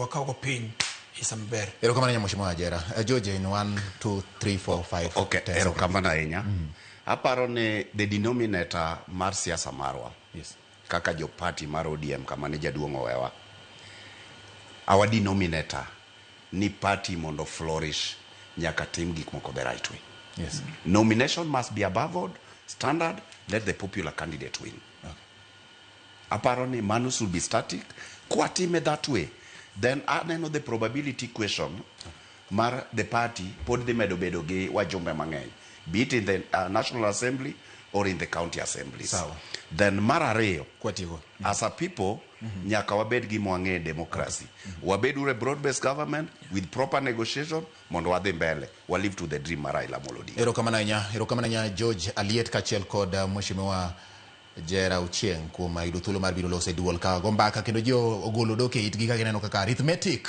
Mondo wakawgo piny e sa maber. Erokamano ahinya Mheshimiwa Ajera. George in 1 2 3 4 5 Okay, 10 seconds. Erokamano ahinya. Aparo ni the denominator mar siasa marwa kaka jo party mar ODM kama ne jaduong' owewa. Our denominator ni party mondo flourish nyaka tim gik moko the right way. Nomination must be above board, standard, let the popular candidate win. Aparo ni mano should be static. Kwatime that way, then aneno the probability equation mar the party pod dhi medo bedo gi wajumbe mang'eny, be it in the National Assembly or in the county assemblies. Sawa. Then mar ariyo, Kwatieko. As a people, nyaka wabed gi mwang'e democracy. Wabed uru e broad based government with proper negotiation mondo wadhi mbele. Wa live to the dream mar Raila Amolo Odinga. Erokamano ahinya, erokamano ahinya George Aliet kaachiel kod Mheshimiwa Jera Ochieng' kuom yudo thuolo mar biro loso e duol ka go mbaka kendo ji ogolo dok e itgi ka gineno kaka arithmetic